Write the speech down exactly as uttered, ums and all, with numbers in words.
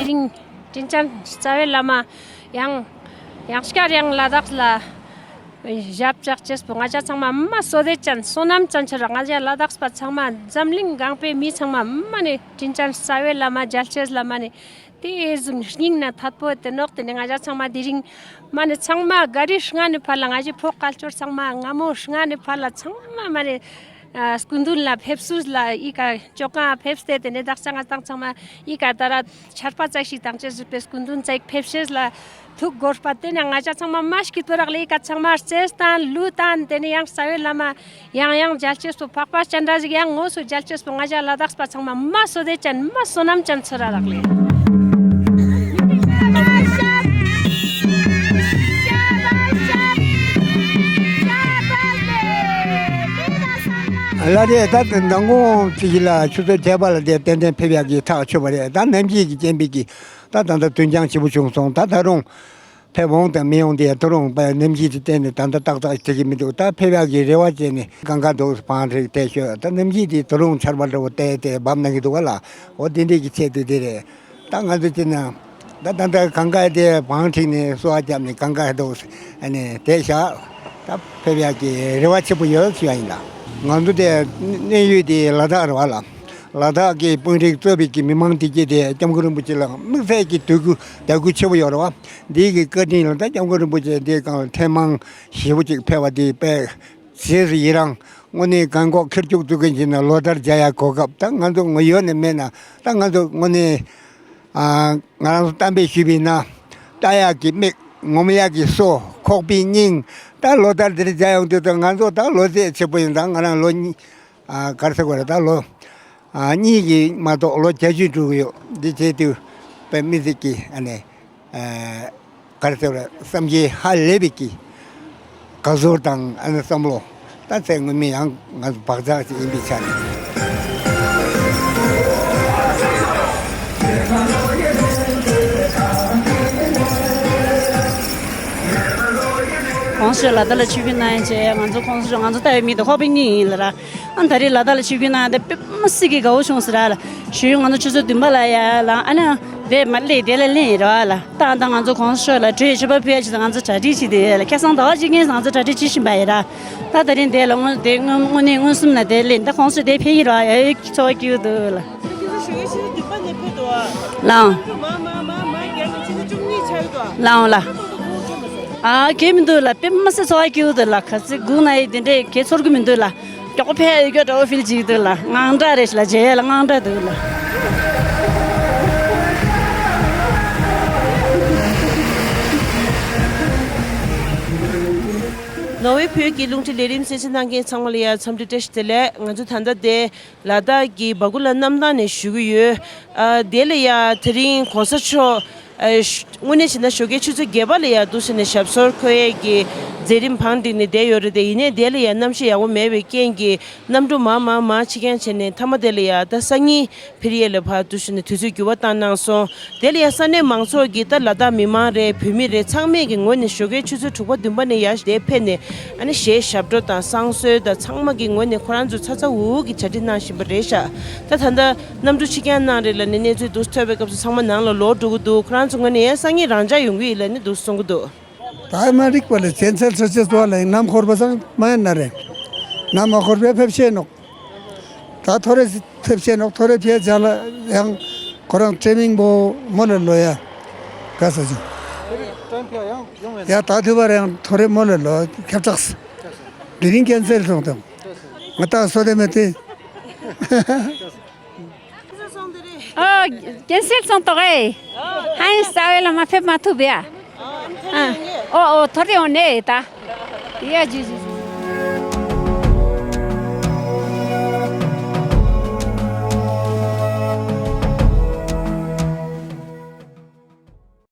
དེ་རིང་དྲིན་ཅན་རྩ་བའི་བླ་མ་ཡང་ཡང་བསྐྱར་ཡང་ལ་དྭགས་ལ་ཞབས་བཅགས་ཅེས་པོ་ང་ཅག་ཚང་མ་མ་བསོད་བདེ་ཅན་བསོད་ནམས་ཅན་ཆེ་ར། ང་ཅག་ལ་དྭགས་པ་ཚང་མ་འཛམ་གླིང་གང་པའི་མི་ཚང་མ་མ་ནས་དྲིན་ཅན་རྩ་བའི་བླ་མ་མཇལ་ཅེས་ལ་མ་ནས་དེ་ཨེ་ཟུང་སྙིང་ན་ཐད་པོ་དེ་ནོག་དེ་ནས་ང་ཅག་ཚང་མ་དེ་རིང་མ་ནས་ཚང་མ་ག་རི་ལྔ་ནས་ཕར་ལ་ང་ཅག་ཕོ་སྐལ་ཅོར་ཚང་མ་སྔ་མོ་ལྔ་ནས་ཕར་ལ་ཚང་མ་མ་ནས་ཨ་སྐུ་མདུན་ལ་ཕེབས་བསུ་ལ་ཨི་ཀ་ཅོ་ཀ་ཕེབས་ཏེ་དེ་ནས་བདག་ཅག་ང་དང་ཚང་མ་ཨི་ཀ་ད་ར་ཆར་པ་ཙག་ཞིག་དང་བཅས་བཞུགས་པའི་སྐུ་མདུན་ཙག་ཕེབས་ཤེས་ལ་ཐུགས་དགོངས་པ་དེ་ནས་ང་ཅག་ཚང་མ་མ་སྐྱིད་པོ་རག་ལས་ཨི་ཀ་ཚང་མ་རྩེས་དང་ལུས་དང་དེ་ནས་ཡང་རྩ་བའི་བླ་མ་ཡང་ཡང་མཇལ་ཅེས་སུ་འཕགས་པ་སྤྱན་རས་གཟིགས་ཡང་དངོས་སུ་མཇལ་ཅེས་སུ་ང་ཅག་ལ་དྭགས་པ་ཚང་མ་མ་བསོད་བདེ་ཅན་མ་བསོད་ནམས་ཅན་ཚོ་ར་རག་ལས། ལ་རེད། ད་མདང་དགོང་ཅིག་ལ་ཆུ་ཚོད་བརྒྱད་པ་ལ་དེ་ཏན་ཏན་ཕེབས་ཡག་གི་ཐག་ཆོད་པ་རེད། ད་གནམ་གཤིས་ཀྱི་རྐྱེན་པས་ཀྱི་ད་ད་ལྟ་དུས་འགྱངས་ཆེ་པོ་བྱུང་སོང་། ད་ད་རུང་ཕེབས་འོང་དང་མི་འོང་དེ་ད་རུང་པ་གནམ་གཤིས་ཀྱི་རྐྱེན་ནས་ད་ལྟ་ཏག་ཏག་བྱེད་ཀྱི་མི་འདུག་ད་ཕེབས་ཡག་གི་རེ་བ་བྱས་ནས་གང་ག་འདུག་བང་བསྒྲིགས་བལྟས་ཤོག་ད་གནམ་གཤིས་དེ་ད་རུང་ཆར་པ་འདྲ་བོ་བལྟས་ཏེ་འབབ་གནང་གི་འདུག་བ་ལ། འོ་དེ་འདྲས་ཀྱི་ཆེད་དུ་དེ་རེད། ད་ང་ཚོ་བྱས་ན་ད་ད་ལྟ་གང་ག་དེ་བང་བསྒྲིགས་ནས་གསོལ་བ་བརྒྱབ་ནས་གང་ག་འདུག་ཨ་ནི་བསྡད་བཞག་ད་ཕེབས་ཡག་གི་རེ་བ་ཆེན་པོ་ཡོད་ཞུ་ཡ་ཡིན་ལ། ང་ཚོ་དེ་གནས་ཡུལ་དེ་ལ་དྭགས་རེད་བ་ལ། ལ་དྭགས་ཀྱི་དཔོན་རིགས་གཙོས་པའི་གི་མི་མང་བདེ་སྐྱིད་དེ་སྐྱབས་མགོན་རིན་པོ་ཆེ་ལ་དམིགས་བསལ་གྱི་དད་གུས་དད་གུས་ཆེ་བོ་ཡོད་རེད་བ། འདི་གི་བཀའ་དྲིན་ལ་ད་སྐྱབས་མགོན་རིན་པོ་ཆེ་འདི་གང་ཐེངས་མང་ཞེ་པོ་ཅིག་ཕེབས་པ་འདི་དཔེ་རྗེས་སུ་ཡི་རང་། དངོས་གནས་གང་གོ་ཁེར་སྐྱུག་བཙུགས་མཁན་ཞིག་ན་ལོ་ལྟར་མཇལ་ཡག་གོ་སྐབས་ད་ང་ཚོ་ངོ་ཡོད་ནས་མེད་ན་ད་ང་ཚོ་དངོས་གནས་ང་རང་ཚོ་གཏམ་དཔེ་ཞུས་པ་ཡིན་ན་ལྟ་ཡག་གི་མིག་ངོམ་ཡག་གི་སོ་ཁོག་པའི་སྙིང་ད་ལོ་ལྟར་འདིར་མཇལ་ཡོང་དུས་ད་ང་ཚོ་ད་ལོ་ཚད་ཆེ་པོ་ཡིན། ད་ང་རང་ལོ་གཉིས་ཨ་ག་རེ་ཟེར་དགོས་རེད། ད་ལོ་ཨ་གཉིས་ཀྱི་མ་གཏོགས་ལོ་བརྒྱད་ཅུ་འགྲོ་གི་ཡོད། འདི་བྱེད་དུས་དཔེ་མི་སྲིད་ཀྱི་ཨ་ནི་ཨ་ག་རེ་ཟེར་བསམ་གྱིས་ཧ་ལས་པའི་ཀྱི་དགའ་ཚོར་དང་ཨ་ནི་བསམ་བློ་ད་ཚེ་སྔོན་མའི་ཡང་ང་ཚོ་བག་ཆགས་ཅིག་ཡིན་པའི་ཆ་ནས། གོང་ས་མཆོག་ལ་དྭགས་ལ་ཆིབས་བསྒྱུར་གནང་ཡ་བྱས་ང་ཚོ་གོང་ས་མཆོག་ང་ཚོ་ལྟ་བའི་མིག་དང་ཁོག་པའི་སྙིང་ཡིན་ལ་ར། ཨ་ད་རེས་ལ་དྭགས་ལ་ཆིབས་བསྒྱུར་གནང་ཡ་དེ་དཔེ་མ་སྲིད་ཀྱི་དགའ་བོ་བྱུང་ཟེར་ར་ལ། ཞུ་ཡུལ་ང་ཚོ་ཆུ་ཚོད་བདུན་པ་ལ་ཡ་ལ་ཨ་ནི་དེ་མ་སླེབས་དེ་ལ་སླེབས་ཡིན་ར་ལ། ད་ད་ང་ཚོ་གོང་ས་མཆོག་ལ་གྲོས་ཆོད་པ་ཕུལ་ཡ་ཆེད་དུ་ང་ཚོ་གྲ་སྒྲིག་བྱེད་དེ་ཡོད་ལ། ཁ་སང་ཟླ་བ་གཅིག་སྔོན་ང་ཚོ་གྲ་སྒྲིག་བྱེད་བཞིན་པ་ཡིན་ར། ད་ད་རིང་དེ་ལ་དངོས་དེ་དངོས་དངོས་གནས་མངོན་སུམ་ལ་དེ་སླེབས། ད་གོང་ས་མཆོག་དེ་ཕེབས་ཡིན་ར་ཡ་ཡོད་ཀྱི་ཚོར་བ་སྐྱེ་གི་འདུག་ལ། ལའང་། ལའང་ལ། ཨ་གལ་མི་འདུག་ལ། དཔེ་མ་སྲིད་ཚོར་བ་སྐྱིད་པོ་འདུག་ལ། ག་ཚོད་སྒུག་ན་ཡི་དེ་འདྲས་གལ་ཚོར་གི་མི་འདུག་ལ། མགྱོགས་པོ་ཕེབས་ཡོད་ཀྱོག་འདྲ་བོ་ཕིལ་བྱེད་ཀྱི་འདུག་ལ། དངངས་སྐྲག་རེད་ལ། མཇལ་ཡ་ལ་དངངས་སྐྲག་འདུག་ལ། ནོར་ཝེ་བོད་ཀྱི་རླུང་འཕྲིན་ལས་རིམ་གསན་གཟིགས་གནང་མཁན་ཚང་མ་ལ་ཡ་འཚམས་འདྲི་བཀྲ་ཤིས་བདེ་ལེགས། ང་ཚོ་ད་ལྟ་དེ། ལ་དྭགས་ཀྱི་སྦ་ཁུ་ལ་གནམ་ཐང་ནས་ཞུ་གི་ཡོད། ཨ་དེ་ལ་ཡ་དེ་རིང་གོང་ས་མཆོག་ཨ་དངོས་གནས་བྱས་ན་ཞོགས་ཀའི་ཆུ་ཚོད་བརྒྱད་པ་ལ་ཡ་འདུག་སེ་ནས་ཞབས་སོར་འཁོད་ཡས་ཀྱི་མཛད་རིམ་བང་བསྒྲིགས་ནས་བསྡད་ཡོད་རེད་དེ། ཡིན་ནའི་དེ་ལ་ཡ་གནམ་གཤིས་ཡག་པོ་མེད་པའི་རྐྱེན་གྱིས་གནམ་གྲུ་མར་མར་མར་ཕྱི་འགྱངས་བྱས་ནས་མཐའ་མ་དེ་ལ་ཡ་ད་སང་ཉིན་འཕེལ་ཡས་ལ་ཕར་འདུག་སེ་ནས་དུས་ཚོད་འགྱུར་བ་བཏང་གནང་སོང་། དེ་ལ་ཡ་ས་གནས་མང་ཚོགས་ཀྱིས་ད་ལ་དྭགས་མི་མང་རེད། བོད་མི་རེད། ཚང་མས་ཀྱི་ངོས་ནས་ཞོགས་ཀའི་ཆུ་ཚོད་དྲུག་པ་བདུན་པ་ནས་ཡར་དེ་ཕེབས་ནས་ཨ་ནི་གཞས་ཞབས་བྲོ་དང་བསང་གསོལ་དང་ཚང་མ་གི་ངོས་ནས་ཁོ་རང་ཚོ་ཚ་ཚ་འུར་འུར་གྱི་གྲ་སྒྲིག་གནང་བཞིན་པ་རེད་ཤག་ད་ད་ལྟ་གནམ་གྲུ་ཕྱི་འགྱངས་གནང་རེད་ལབ་ནས་གནས་ཚུལ་འདུག་ཐོས་པའི་སྐབས་སུ་ཚང་མ་ནང་ལ་ལོག་འགྲོ་གི་འདུག་ཁོ་རང་ཚོ་ངོས་ནས་ཡང་སང་ཉིན་རང་འཇགས་ཡོང་གི་ཡིན་ལབ་ནས་འདུག་གསུང་གི་འདུག་ད་མ་རིག་པ་ལས་ཚན་ཚན་ཚོད་ཚོད་ཚོ་ལ་ནམ་འཁོར་བ་སང་མ་ཡིན་ན་རེད། ནམ་མ་འཁོར་བའི་ཕེབས་ཤེས་ནོག་ད་ཐོ་རེ་ཕེབས་ཤེས་ནོག་ཐོ་རེ་ཕེབས་བྱ་ལ་ཡང་ ཁོ་རང་ཊེ་མིང་པོ་མོ་ལ་ལོ་ཡ་ག་ས་ཅིག་ཡ་ད་དུས་བར་ཡང་ཐོ་རེ་མོ་ལ་ལོ་ཁྱབ་བསྒྲགས་དེ་རིང་ཀན་སེལ་སོང་དང་ང་ད་སོ་དེ་མེད་དེ། ཨ། ཀན་སེལ་སོང་དོགས་ཨེ། ཧ་ཡིན་རྩ་བའི་ལ་མ་ཕེབས་མ་ཐུབ་ཡ། ཨ། ཨོ་ཨོ་ཐོ་རེ་འོ་ནེ་ད། ཡ་ཇུ་ཇུ་ཇུ།